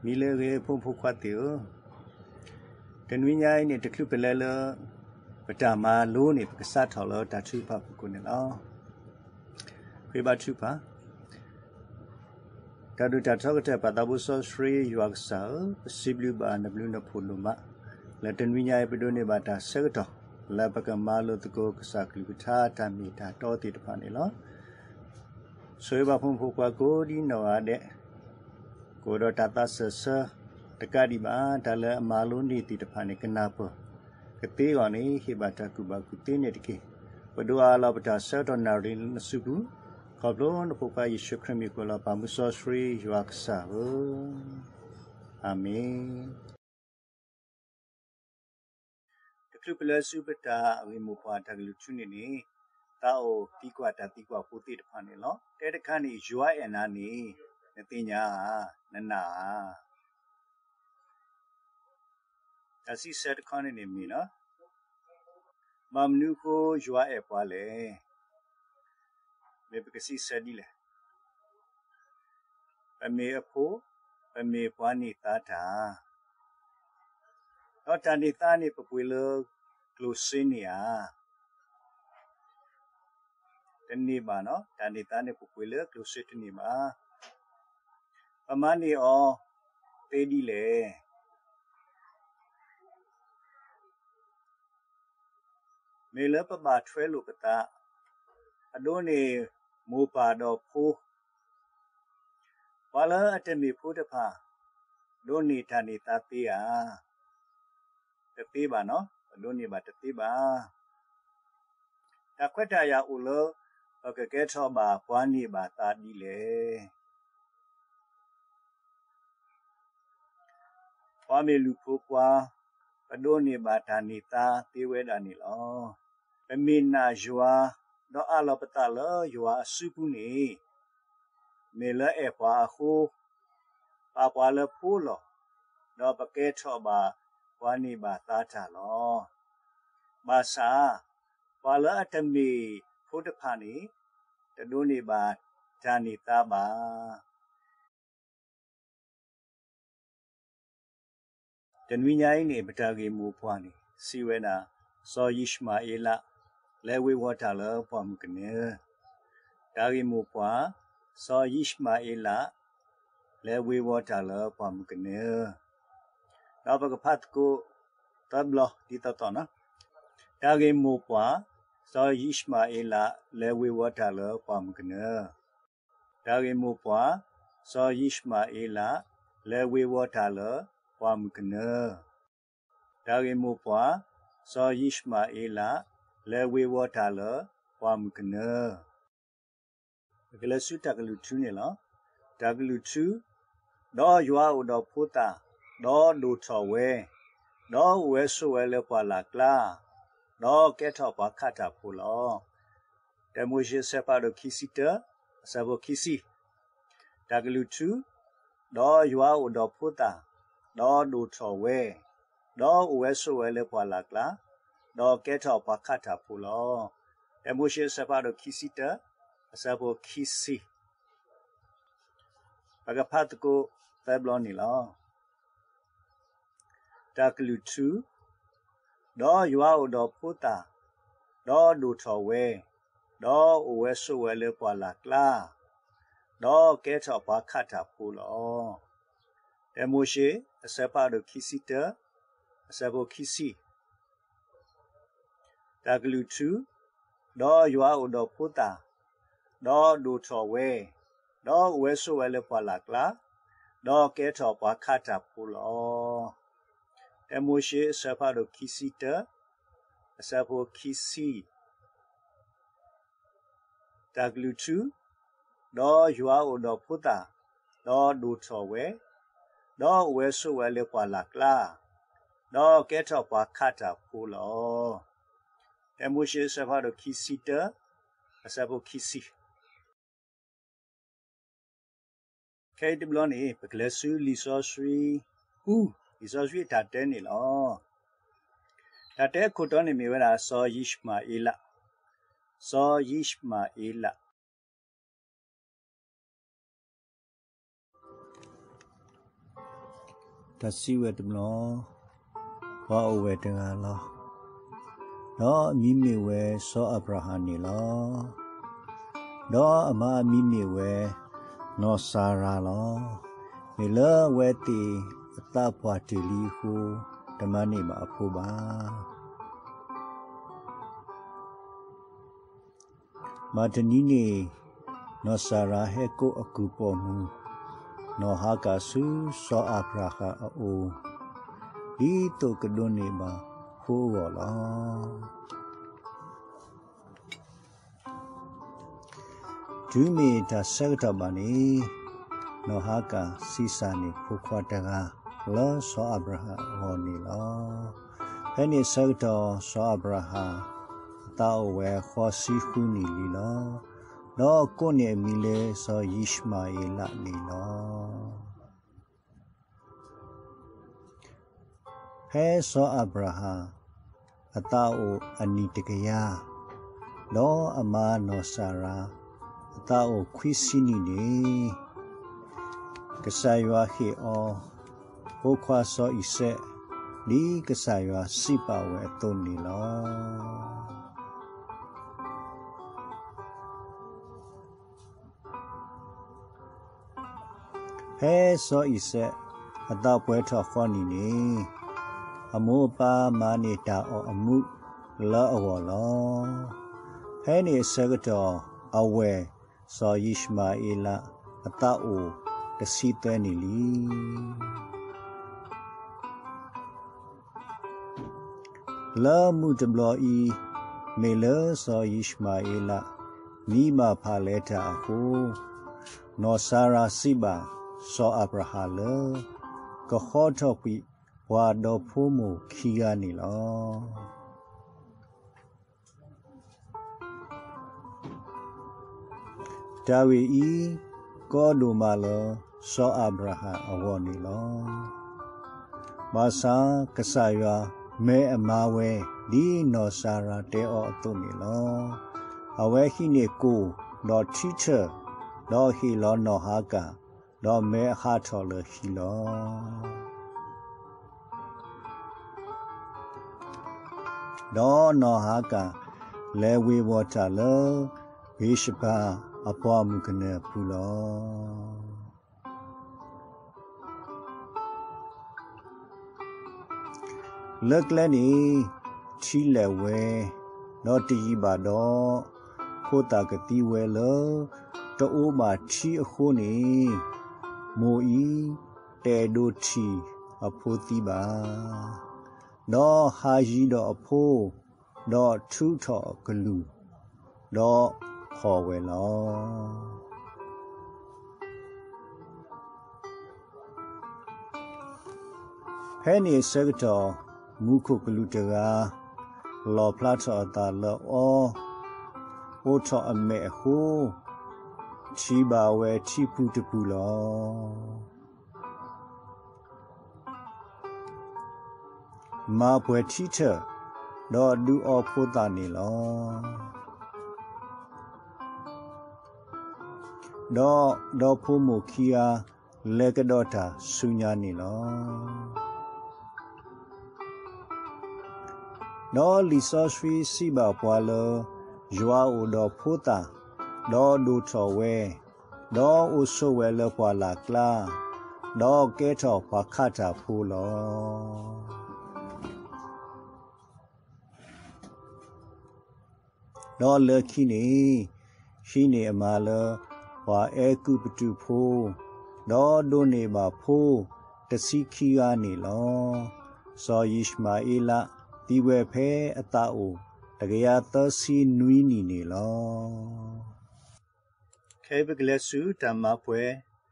မံလၢဂ့ၤ ဖိမုၣ်ဖိခွါသ့ၣ်ဧၢ, တနွံညါအံၤန့ၣ် တချုးပလဲၤလၢ ပတၢ်မၤလိန့ၣ် ပကစးထီၣ်လၢတၢ်ထုကဖၣ်ဖုၣ်ကိာ်န့ၣ်လီၤ. ဃ့ဘါထုကဖၣ်. တၢ်ဒိၣ်တၢ်ထီကတၢၢ် ပၢ်သးဘိစီဆှံယွၤကစၢ်ဧၢ, ပစံးဘျုးဘၣ်နဘျုးနဖှိၣ်ဒိၣ်မး, လၢတနွံညါအံၤ ပဒိးန့ၢ်ဘၣ်တၢ်ဆၢကတီၢ် လၢပကမၤလိသကိးကစၢ်ကလုၢ်ကထါ တၢ်မ့ၢ်တၢ်တီသ့ၣ်တဖၣ်န့ၣ်လီၤ. ဆိၣ်ဂ့ၤဘၣ်ဖိမုၣ်ဖိခွါကိးဒ်နီၢ်ဂၤဒဲး, ကအိၣ်ဒီးတၢ်သးစၢၢ်ဆၢ တကးဒံးဘၣ် တၢ်လၢအမၤလိန့ၢ်သ့ၣ်တဖၣ်န့ၣ် ကနၢ်ပၢၢ်ကသ့အဂီၢ်န့ၣ် ဟ့ၣ်ဘၣ်တၢ်ကူၣ်ဘၣ်ကူၣ်သ့န့ၣ်တက့ၢ်. ပဒိးအါလီၤပတၢ်ဆၢကတီၢ်နၣ်ရံၣ်လၢနစုပူၤ, ခီဖျိနဖိခွါယ့ၣ်ၡူးခရံာ်မံၤအဃိလီၤ. ပၢ်မုၢ်စီဆှံယွၤကစၢ်ဧၢ, အၤမ့ၣ်. တချုးပလဲၤဆူပတၢ်ဂ့ၢ်မိၢ်ပှၢ်တၢ်ကလုၢ်ထူန့ၣ်န့ၣ်, သးအိၣ်သံကွၢ်တၢ်သံကွၢ်ဖိသ့ၣ်တဖၣ်န့ၣ်လီၤ. တဲတခါန့ၣ် ယွၤအဲၣ်နၤန့ၣ် နသ့ၣ်ညါဧါ, နနာ်ဧါ. တၢ်စံးဆၢတခီန့ၣ်န့ၣ်မ့ၢ်လီၤ, ဘၣ်မနုၤအဃိယွၤအဲၣ်ပှၤလဲၣ်. မ့ၢ်ပကစံးဆၢဒ်လဲၣ်. ပမ့ၢ်အဖိ, ပမ့ၢ်ပှၤန့ၢ်သါတၢ်, ဒီးတၢ်န့ၢ်သါန့ၣ် ပပှ့ၤလၢကျိၣ်စ့န့ၣ်ဧါ. တန့ၢ်ဘၣ်နီၤ, တၢ်န့ၢ်သါန့ၣ် ပပှ့ၤလၢကျိၣ်စ့တန့ၢ်ဘၣ်. ပမၤန့ၢ်အီၤသ့ဒ်လဲၣ်. မ့ၢ်လၢပဘၣ်ထွဲလိာ်ပသး, ပဒိးန့ၢ်မိၢ်ပၢ်ဒီးဖိ, ပှၤလၢအတမ့ၢ်ဖိတဖၣ် ဒိးန့ၢ်တၢ်န့ၢ်သါသ့ဧါ. တသ့ဘၣ်နီၤ, ပဒိးန့ၢ်ဘၣ်တသ့ဘၣ်. တၢ်ခွဲးတၢ်ယာ်အိၣ်လၢ ပကကဲထီၣ်ဘၣ်ပှၤန့ၢ်ဘၣ်သါဒ်လဲၣ်. ပှၤမ့ၢ်လုၢ်ဖိခွါ, ပဒိးန့ၢ်ဘၣ်တၢ်န့ၢ်သါသ့ဝဲဒၣ်န့ၣ်လီၤ. ပမ့ၢ်နာ်ယွၤ, ဒီးအးလီၤပသးလၢယွၤအစုပူၤန့ၣ်, မ့ၢ်လၢအဲၣ်ပှၤအဃိ, ပာ်ပှၤလၢဖိလီၤ, ဒီးပကဲထီၣ်ဘၣ်ပှၤန့ၢ်ဘၣ်သါတၢ်လီၤ. ဘၣ်ဆၣ်, ပှၤလၢအတမ့ၢ်ဖိတဖၣ်န့ၣ်, တဒိးန့ၢ်ဘၣ်တၢ်န့ၢ်သါဘၣ်. တနွံညါအံၤန့ၣ် ပတၢ်ဂ့ၢ်မိၢ်ပှၢ်န့ၣ် စံးဝဲဒၣ် စီၤယံၡမၤအ့လး လဲၤဝ့ၤဝီၤတၢ်လၢပှၢ်မုၢ်ကနၢ. တၢ်ဂ့ၢ်မိၢ်ပှၢ်, စီၤယံၡမၤအ့လး လဲၤဝ့ၤဝီၤတၢ်လၢပှၢ်မုၢ်ကနၢ. ဒီးပကဖးသကိးသၢဘျီဒ်သိးသိးန့ၣ်, တၢ်ဂ့ၢ်မိၢ်ပှၢ်, စီၤယံၡမၤအ့လး လဲၤဝ့ၤဝီၤတၢ်လၢပှၢ်မုၢ်ကနၢ. တၢ်ဂ့ၢ်မိၢ်ပှၢ်, စီၤယံၡမၤအ့လး လဲၤဝ့ၤဝီၤတၢ်လၢပှၢ်မုၢ်ကနၢ. တၢ်ဂ့ၢ်မိၢ်ပှၢ်, စီၤယံၡမၤအ့လး လဲၤဝ့ၤဝီၤတၢ်လၢပှၢ်မုၢ်ကနၢ. ပကလဲၤဆူတၢ်ကလုၢ်ထူန့ၣ်လီၤ. တၢ်ကလုၢ်ထူ, ဒီးယွၤအိၣ်ဒီးဖိသၣ်, ဒီးဒိၣ်ထီၣ်ဝဲ, ဒီးအိၣ်ဝဲဆိးဝဲလၢပှၢ်လၢ်ကျါ, ဒီးကဲထီၣ်ပှၤခးတၢ်ဖိလီၤ. တၢမိၤၡ့အဆၢဖးဒိၣ်ခံဆံတၢ, အဆၢဖိခံဆံ. တၢ်ကလုၢ်ထူ, ဒီးယွၤအိၣ်ဒီးဖိသၣ်, ဒီးဒိၣ်ထီၣ်ဝဲ, ဒီးအိၣ်ဝဲဆိးဝဲလၢပှၢ်လၢ်ကျါ, ဒီးကဲထီၣ်ပှၤခးတၢ်ဖိလီၤ. တၢမိၤၡ့အဆၢဖးဒိၣ်ခံဆံတၢ, အဆၢဖိခံဆံ. ပကဖးသကိးသၢဘျီန့ၣ်လီၤ. တၢ်ကလုၢ်ထူ, ဒီးယွၤအိၣ်ဒီးဖိသၣ်, ဒီးဒိၣ်ထီၣ်ဝဲ, ဒီးအိၣ်ဝဲဆိးဝဲလၢပှၢ်လၢ်ကျါ, ဒီးကဲထီၣ်ပှၤခးတၢ်ဖိလီၤ. တၢမိၤၡ့အဆၢဖးဒိၣ်ခံဆံတၢ, အဆၢဖိခံဆံ. တၢ်ကလုၢ်ထူ, ဒီးယွၤအိၣ်ဒီးဖိသၣ်, ဒီးဒိၣ်ထီၣ်ဝဲ, ဒီးအိၣ်ဝဲဆိးဝဲလၢပှၢ်လၢ်ကျါ, ဒီးကဲထီၣ်ပှၤခးတၢ်ဖိလီၤ. တၢမိၤၡ့အဆၢဖးဒိၣ်ခံဆံတၢ, အဆၢဖိခံဆံ. တၢ်ကလုၢ်ထူ, ဒီးယွၤအိၣ်ဒီးဖိသၣ်, ဒီးဒိၣ်ထီၣ်ဝဲ, ဒီးအိၣ်ဝဲဆိးဝဲလၢပှၢ်လၢ်ကျါ, ဒီးကဲထီၣ်ပှၤခးတၢ်ဖိလီၤ. တၢမိၤၡ့အဆၢဖးဒိၣ်ခံဆံတၢ, အဆၢဖိခံဆံ. ခဲအံၤတဘျီန့ၣ် ပကလဲၤဆူလံာ်စီဆှံပူ, လံာ်စီဆှံအတၢ်တဲန့ၣ်လီၤ. တၢ်တဲအခိၣ်တီန့ၣ်မ့ၢ်ဝဲဒၣ် စီၤယံၡမၤအ့လး, စီၤယံၡမၤအ့လး. တၢ်စံးဝဲတဘျီ, ပှၤအိၣ်ဝဲတဂၤလီၤ. ဒီးအမံၤမ့ၢ်ဝဲစီၤအၤဘြၤဟၣ်န့ၣ်လီၤ. ဒီးအမါအမံၤမ့ၢ်ဝဲနီၢ်စၤရၤလီၤ. မ့ၢ်လၢအဝဲသ့ၣ်အသးပှၢ်တ့ၢ်လံအဃိ, တမၤန့ၢ်ဘၣ်အဖိဘၣ်. မၤတနံၤန့ၣ်, နီၢ်စၤရၤဟဲကိးအကုၢ်ပိာ်မုၣ် နီၢ်ဟၤကၤဆူစီၤအၤဘြၤဟၣ်အအိၣ်, ဒ်သိးကဒိးန့ၢ်ဘၣ်ဖိအဂီၢ်လီၤ. တုၤမ့ၢ်တၢ်ဆၢကတီၢ်ဘၣ်န့ၣ်, နီၢ်ဟၤကၤဆံးစၢ်န့ၢ်ဖိခွါတဂၤလၢစီၤအၤဘြၤဟၣ်အဂီၢ်န့ၣ်လီၤ. ဖဲန့ၣ်အဆၢကတီၢ်စီၤအၤဘြၤဟၣ်အသးအိၣ်ဝဲဃိးဆံဃုနံၣ်လံလီၤ. ဒီးကိးန့ၢ်အမံၤလၢစီၤယံၡမၤအ့လးန့ၣ်လီၤ. ဖဲစီၤအၤဘြၤဟၣ်အသးအိၣ်အနံၣ်တကယၤ, ဒီးအမါနီၢ်စၤရၤအသးအိၣ်ခွံဆံနံၣ်န့ၣ်, ကစၢ်ယွၤဟ့ၣ်အီၤဖိခွါစီၤအံၤစဲး, ဒ်ကစၢ်ယွၤစံးပာ်ဝဲအသိးန့ၣ်လီၤ. ဖဲစီၤအံၤစဲးအသးပှဲၤထီၣ်ဃိးနံၣ်န့ၣ်, အမိၢ်အပၢ်မၤန့ၢ်တၢ်အီၣ်အမူးလၢအဂီၢ်လီၤ. ဖဲန့ၣ်အဆၢကတီၢ်အဝဲၢ် စီၤယံၡမၤအ့လးအသးအိၣ်တဆံသၢနံၣ်လံ. လၢမုၢ်တဘျီအံၤ, မ့ၢ်လၢစီၤယံၡမၤအ့လးမံဘၣ်ဖးလဲၤတၢ်အဃိ, နီၢ်စၤရၤစံးဘၣ်စီၤအၤဘြၤဟၣ်လၢ ကဃီထီၣ်ကွံာ်ပှၤဒီဖိမိၢ်ခံဂၤန့ၣ်လီၤ. တၢ်ဂ့ၢ်အံၤကီဒိၣ်မးလၢစီၤအၤဘြၤဟၣ်အဂီၢ်န့ၣ်လီၤ. ဘၣ်ဆၣ်ကစၢ်ယွၤမၢအမါဝဲ ဒ်နီၢ်စၤရၤတဲအီၤအသိးန့ၣ်လီၤ. အဝဲဟံးန့ၢ်ကိၢ်ဒီးထံထၢၣ်, ဒီးဟ့ၣ်လီၤနီၢ်ဟၤကၤ, ဒီးမၢအဟးထီၣ်လၢဟံၣ်လီၤ. ဒီးနီၢ်ဟၤကၤလဲၤဝ့ၤဝီၤတၢ်လၢဘ့ၤၡဘၤအပှၤမုၣ်ကနၢၣ်ပူၤလီၤ. လၢကျဲန့ၣ်, ထံလဲၣ်ဝဲ, ဒီးတယံာ်ဘၣ်ဒီး, ဖိသၣ်ကသံဝဲလၢတအိၣ်ဘၣ်ထံအဃိန့ၣ်, မိၢ်အံၤတအဲၣ်ဒိးထံၣ်အဖိသံဘၣ်. ဒီးဟးယံၤဒီးအဖိ, ဒီးထုးထီၣ်အကလုၢ်, ဒီးဖှီၣ်ဝဲလီၤ. ဖဲန့ၣ်အဆၢကတီၢ်, မူခိၣ်ကလူးတဂၤ လီၣ်ဖျါထီၣ်အသးလၢအီၤ, အိးထီၣ်အမဲာ်အဃိ, ထံၣ်ဘၣ်ဝဲထံပူၤတပူၤလီၤ. မၤပှဲၤထံထၢၣ်, ဒီးဒုးအီဖိသၣ်န့ၣ်လီၤ. ဒီးဒီဖိမိၢ်ခံဂၤလဲၤကဒီးတၢ်ဆူညါန့ၣ်လီၤ. ဒီးလံာ်စီဆှံစံးဘၣ်ပှၤလၢ ယွၤအိၣ်ဒီးဖိသၣ်, ဒီးဒိၣ်ထီၣ်ဝဲ, ဒီးအိၣ်ဆိးဝဲလၢပှၢ်လၢ်ကျါ, ဒီးကဲထီၣ်ပှၤခးတၢ်ဖိလီၤ. ဒီးလၢခံန့ၣ်, ဟံးန့ၢ်အမါလၢပှၤအဲၤကူပတူးဖိ, ဒီးဒိးန့ၢ်ဘၣ်ဖိတဆံခံဂၤန့ၣ်လီၤ. စီၤယံၡမၤအ့လးသံဝဲဖဲအသးအိၣ်တကယၤသၢဆံနွံနံၣ်န့ၣ်လီၤ. ခဲအံၤပကလဲၤဆူတၢ်မၤပှဲၤ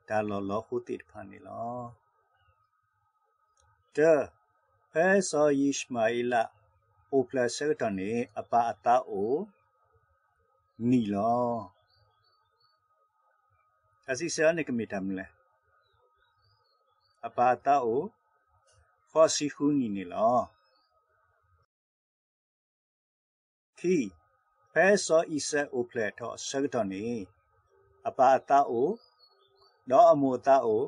တၢ်လီၢ်လီၤဟိသ့ၣ်တဖၣ်န့ၣ်လီၤ. တၢ, ဖဲစီၤယံၡမၤအ့လးအိၣ်ဖျဲၣ်အဆၢကတီၢ်န့ၣ် အပၢ်အသးအိၣ်နံၣ်လီၤ. တၢ်စံးဆၢန့ၣ်ကမ့ၢ်တၢ်မနုၤလဲၣ်. အပၢ်အသးအိၣ်ဃိးဆံဃုနံၣ်န့ၣ်လီၤ. ခံ, ဖဲစီၤအံၤစဲးအိၣ်ဖျဲၣ်ထီၣ်အဆၢကတီၢ်န့ၣ် အပၢ်အသးအိၣ်, ဒီးအမိၢ်အသးအိၣ်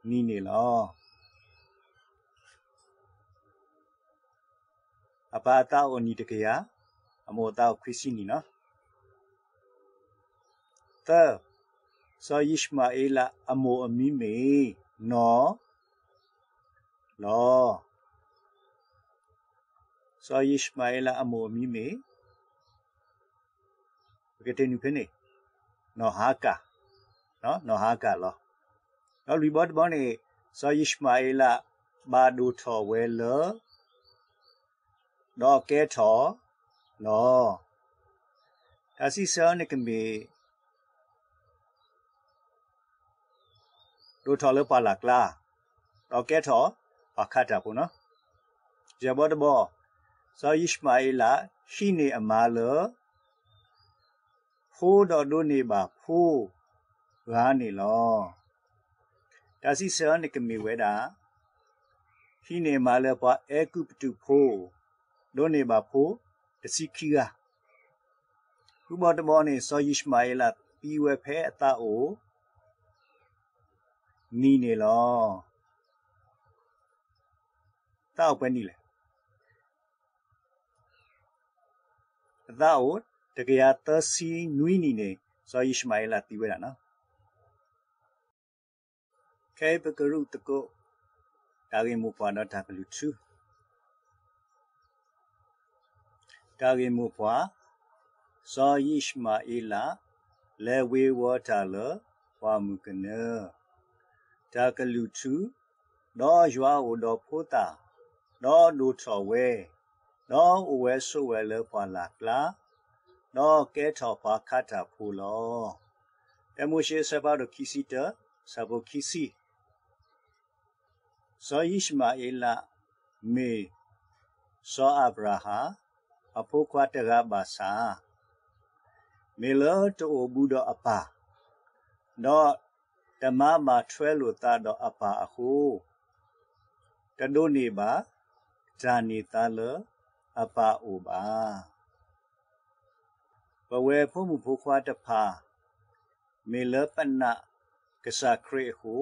နံၣ်န့ၣ်လီၤ. အပၢ်အသးအိၣ်နံၣ်တကယၤ, အမိၢ်အသးအိၣ်ခွံဆံနံၣ်လီၤ. သၢ, စီၤယံၡမၤအ့လးအမိၢ်အမံၤမ့ၢ်နီၢ်လီၤ. စီၤယံၡမၤအ့လးအမိၢ်အမံၤမ့ၢ် ပကတဲနုာ်ဖဲန့ၣ် နီၢ်ဟါကၤ, နီၢ်ဟါကၤလီၤ. ဒီးလွံၢ်ဘီတဘီန့ၣ် စီၤယံၡမၤအ့လးဘၣ်ဒိၣ်ထီၣ်ဝဲလၢ ဒီးကဲထီၣ်လီၤ. တၢ်စံးဆၢန့ၣ်ကမ့ၢ် ဒိၣ်ထီၣ်လၢပှၢ်လၢ်ကျါ, ဒီးကဲထီၣ်ပှၤခးတၢ်ဖိနီၤ. ယဲၢ်ဘီတဘီ, စီၤယံၡမၤအ့လးဟံးန့ၢ်အမါလၢ ဖိဒီးဒိးန့ၢ်ဘၣ်ဖိဂၤန့ၣ်လီၤ. တၢ်စံးဆၢန့ၣ်ကမ့ၢ်ဝဲဒၣ် ဟံးန့ၢ်မါလၢပှၤအဲၤကူပတူးဖိ, ဒိးန့ၢ်ဘၣ်ဖိတဆံခံဂၤ. ဃုဘီတဘီန့ၣ် စီၤယံၡမၤအ့လးသံဝဲဖဲအသးအိၣ် နံၣ်န့ၣ်လီၤ. သးအိၣ်ပှဲၤနံၣ်လဲၣ်. အသးအိၣ်တကယၤသၢဆံနွံနံၣ်န့ၣ် စီၤယံၡမၤအ့လးသံဝဲဒၣ်နီၤ. ခဲအံၤပကရူၢ်သကိး တၢ်ဂ့ၢ်မိၢ်ပှၢ်ဒီးတၢ်ကလုၢ်ထူ တၢ်ဂ့ၢ်မိၢ်ပှၢ်, စီၤယံၡမၤအ့လး လဲၤဝ့ၤဝီၤတၢ်လၢပှၢ်မုၢ်ကနၢ, တၢ်ကလုၢ်ထူ, ဒီးယွၤအိၣ်ဒီးဖိသၣ်, ဒီးဒိၣ်ထီၣ်ဝဲ, ဒီးအိၣ်ဝဲဆိးဝဲလၢပှၢ်လၢ်ကျါ, ဒီးကဲထီၣ်ပှၤခးတၢ်ဖိလီၤ. တၢမိၤၡ့အဆၢဖးဒိၣ်ခံဆံတၢ, ဆၢဖိခံဆံ စီၤယံၡမၤအ့လး မ့ၢ်စီၤအၤဘြၤဟၣ် အဖိခွါတဂၤဘၣ်ဆၣ်, မ့ၢ်လၢတအိၣ်ဘူးဒီးအပၢ်, ဒီးတမၤဘၣ်ထွဲလိာ်သးဒီးအပၢ်အဃိ, တဒိးန့ၢ်ဘၣ်တၢ်န့ၢ်သါလၢအပၢ်အိၣ်ဘၣ်. ပဝဲဖိမုၣ်ဖိခွါတဖၣ် မ့ၢ်လၢပနာ်ကစၢ်ခရံာ်အဃိ,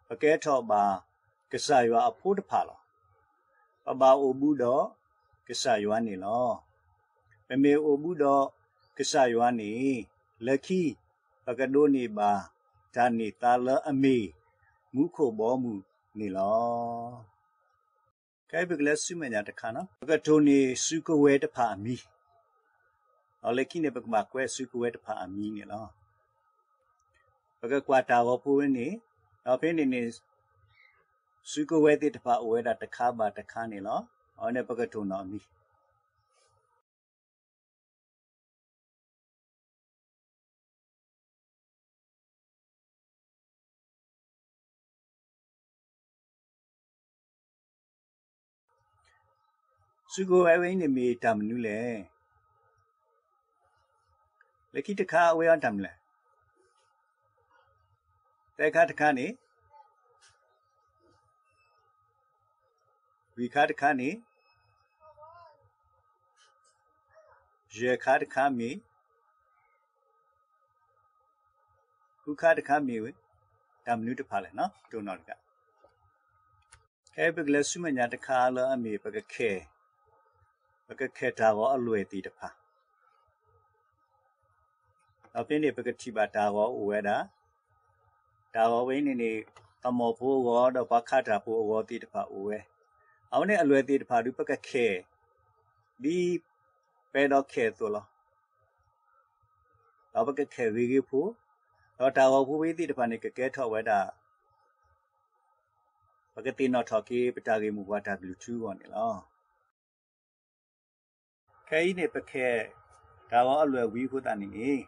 ပကဲထီၣ်ဘၣ်ကစၢ်ယွၤအဖိတဖၣ်လီၤ. ပဘၣ်အိၣ်ဘူးဒီးကစၢ်ယွၤန့ၣ်လီၤ. ပမ့ၢ်အိၣ်ဘူးဒီးကစၢ်ယွၤန့ၣ်, လၢခံ ပကဒိးန့ၢ်ဘၣ်တၢ်န့ၢ်သါလၢအမ့ၢ် မူခိၣ်ဘီမုၢ်န့ၣ်လီၤ. ခဲအံၤပကလဲၤဆူမဲာ်ညါတခါနီၤ, ပကတိၢ်န့ၢ်စုကဝဲၤတဖၣ်အမံၤ, ဒီးလၢခံန့ၣ် ပကဘၣ်ကွဲးစုကဝဲၤတဖၣ်အမံၤန့ၣ်လီၤ. ပကကွၢ်တၢ်ဂီၤဖိဝဲန့ၣ်, ဒီးဖဲန့ၣ်န့ၣ် စုကဝဲၤသ့ၣ်တဖၣ်အိၣ်ဝဲဒၣ်တခါဘၣ်တခါန့ၣ်လီၤ. အဝဲန့ၣ်ပကတိၢ်နီၣ်အမံၤ စုကဝဲၤဝဲအံၤန့ၣ်မ့ၢ်တၢ်မနုၤလဲၣ်. လၢခံတခါအဝဲအံၤတၢ်မနုၤလဲၣ်. သၢခါတခါန့ၣ်, လွံၢ်ခါတခါန့ၣ်, ယဲၢ်ခါတခါမ့ၢ် ဃုခါတခါမ့ၢ်ဝဲ တၢ်မနုၤတဖၣ်လဲၣ်နီၤ, တိၢ်နီၣ်တခါ. ခဲအံၤပကလဲၤဆူမဲာ်ညါတခါလၢအမ့ၢ်ပကခဲ, ပကခဲတၢ်ဂီၤအလွဲၢ်သ့ၣ်တဖၣ်, ဒီးဖဲန့ၣ်ပကထံၣ်ဘၣ်တၢ်ဂီၤအိၣ်ဝဲဒၣ်, တၢ်ဂီၤဝဲအံၤန့ၣ်န့ၣ် အမီၢ်ဖိအဂီၤ ဒီးပှၤခးတၢ်ဖိအဂီၤသ့ၣ်တဖၣ်အိၣ်ဝဲ, အဝဲန့ၣ်အလွဲၢ်သ့ၣ်တဖၣ်ဒုးပကခဲ ဒ်ပဲဒီးခဲအသိးလီၤ. ဒီးပကခဲဂ့ၤဂ့ၤဖိ, ဒီးတၢ်ဂီၤဖိဝဲသ့ၣ်တဖၣ်န့ၣ် ကကဲထီၣ်ဝဲဒၣ် ပကသ့ၣ်နီၣ်ထီၣ်က့ၤ ပတၢ်ဂ့ၢ်မိၢ်ပှၢ်တၢ်ကလုၢ်ထူအဂီၢ်န့ၣ်လီၤ. ခဲအံၤန့ၣ် ပခဲတၢ်ဂီၤအလွဲၢ်ဝံၤအဃိသတးန့ၣ်န့ၣ်,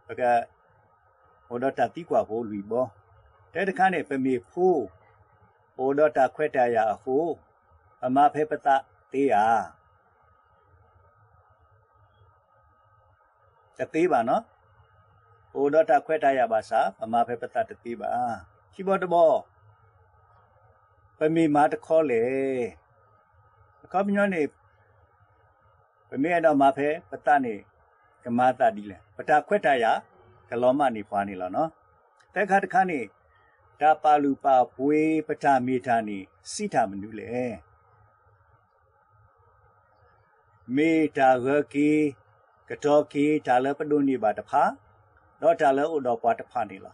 ပကအိၣ်ဒီးတၢ်သံကွၢ်ဖိလွံၢ်ဘီ, တၢတခါန့ၣ် ပမ့ၢ်ဖိ အိၣ်ဒီးတၢ်ခွဲးတၢ်ယာ်အဃိ, ပမၤဖဲပသးသ့ဧါ. တသ့ဘၣ်နီၤ, ပအိၣ်ဒီးတၢ်ခွဲးတၢ်ယာ်ဘၣ်ဆၣ် ပမၤဖဲပသးတသ့ဘၣ်. ခံဘီတဘီ, ပမ့ၢ်မၤတခီလဲၣ်. အခီပညီန့ၣ် ပမ့ၢ်အဲၣ်ဒိးမၤဖဲပသးန့ၣ် ကမၤသးဒ်လဲၣ်, ပတၢ်ခွဲးတၢ်ယာ် ကလီၤမၢ်န့ၢ်ပှၤန့ၣ်လီၤနီၤ. သၢခါတခါန့ၣ်, တၢ်ပာ်လုၢ်ပာ်ပှ့ၤပတၢ်မ့ၢ်တၢ်န့ၣ် စံးတၢ်မနုၤလဲၣ်. မ့ၢ်တၢ်ဂၢၢ်က့ၤ ကတီၤက့ၤတၢ်လၢပဒိးန့ၢ်ဘၣ်တဖၣ်, ဒီးတၢ်လၢအအိၣ်ဒီးပှၤတဖၣ်န့ၣ်လီၤ.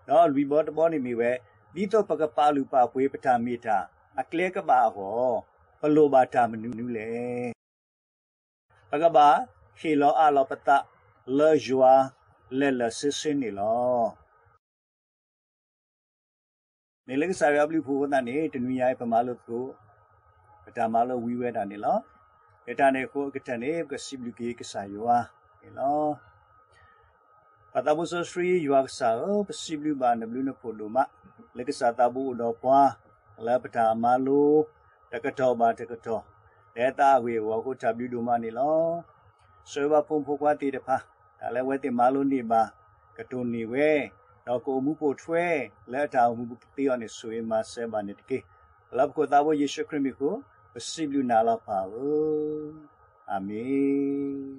ဒီးလွံၢ်ဘီတဘီန့ၣ်မ့ၢ်ဝဲ, ဒ်သိးပကပာ်လုၢ်ပာ်ပှ့ၤပတၢ်မ့ၢ်တၢ်အကျဲကဘၣ်အဂီၢ်, ပလိၣ်ဘၣ်တၢ်မနုၤလဲၣ်. ပကဘၣ်ဟ့ၣ်လီၤအးလီၤပသးလၢယွၤလဲာ်လဲာ်ဆ့ဆ့န့ၣ်လီၤ. မ့ၢ်လၢကစၢ်ယွၤအဘျုးအဖှိၣ်အဃိသတးန့ၣ် တနွံညါအံၤပမၤလိသကိး ပတၢ်မၤလိဝံၤဝဲဒၣ်န့ၣ်လီၤ. လၢတၢ်န့ၣ်အဃိအကတၢၢ်န့ၣ် ပကစံးဘျုးက့ၤကစၢ်ယွၤန့ၣ်လီၤ. ပၢ်သးဘိစီဆှံယွၤကစၢ်ဧၢ, ပစံးဘျုးဘၣ်နဘျုးနဖှိၣ်ဒိၣ်မး လၢကစၢ်သးဘိအိၣ်ဒီးပှၤ လၢပတၢ်မၤလိ တကတီၢ်ဘၣ်တကတီၢ် လၢအသးအဂ့ၢ်အဂီၢ်အဃိ တၢ်ဘျုးဒိၣ်မးန့ၣ်လီၤ. ဆှၢဘၣ်ဖိမုၣ်ဖိခွါသ့ၣ်တဖၣ် တၢ်လၢအဝဲသ့ၣ်မၤလိန့ၢ်ဘၣ် ကတိၢ်နီၣ်ဝဲ, ဒီးကအိၣ်မူပိာ်ထွဲ လၢအတၢ်အိၣ်မူပူၤကသ့အီၤန့ၣ် ဆိၣ်ဂ့ၤမၤစၢၤဘၣ်န့ၣ်တက့ၢ်. လၢပခိၣ်သးဘိယ့ၣ်ၡူးခရံာ်မံၤအဃိ ပစံးဘျုးနၤလီၤပၢ်ဧၢ, အၤမ့ၣ်.